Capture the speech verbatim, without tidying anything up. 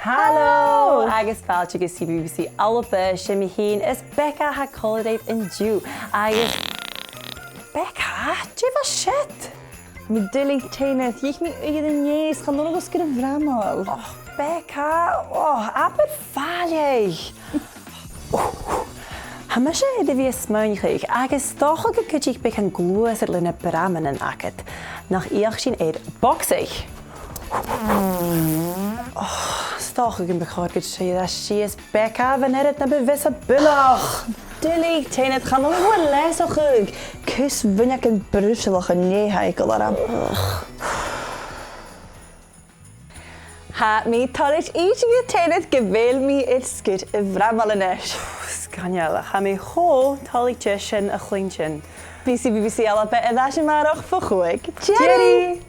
Halò! Agus fàilte gu C B B C Alba, 's e mi fhìn is Becca a tha còmhla ribh an-diugh. Agus Becca, dè bha siud? Tha mi duilich, Teinidh, dh'ith mi uighean an-dè is chan urrainn dhomh sgur a' bhramal. Och, Becca, oh, abair fàileadh. Tha mise air a bhith a' smaoineachadh, agus 's dòcha gun cuidich beagan gluasad leis na bramannan agad. Nach fheuch sinn air bogsa? Oh, 's dòcha gum bu chòir dhut seo a dhol sìos, Becca, bhon uiread na bu mhiosa buileach. Duilich, Teinidh, chan urrainn dhomh a leasachadh. Cus mhuineagan bruisealach an-dè a tha eagal orm. Tha mi toilichte innse dhut, Teinidh, gu bheil mi air sgur a' bhramal a-nis. Sgoinneil, tha mi cho toilichte sin a chluinntinn. Bidh C B B C Alba air ais a-màireach bho chòig deireadh.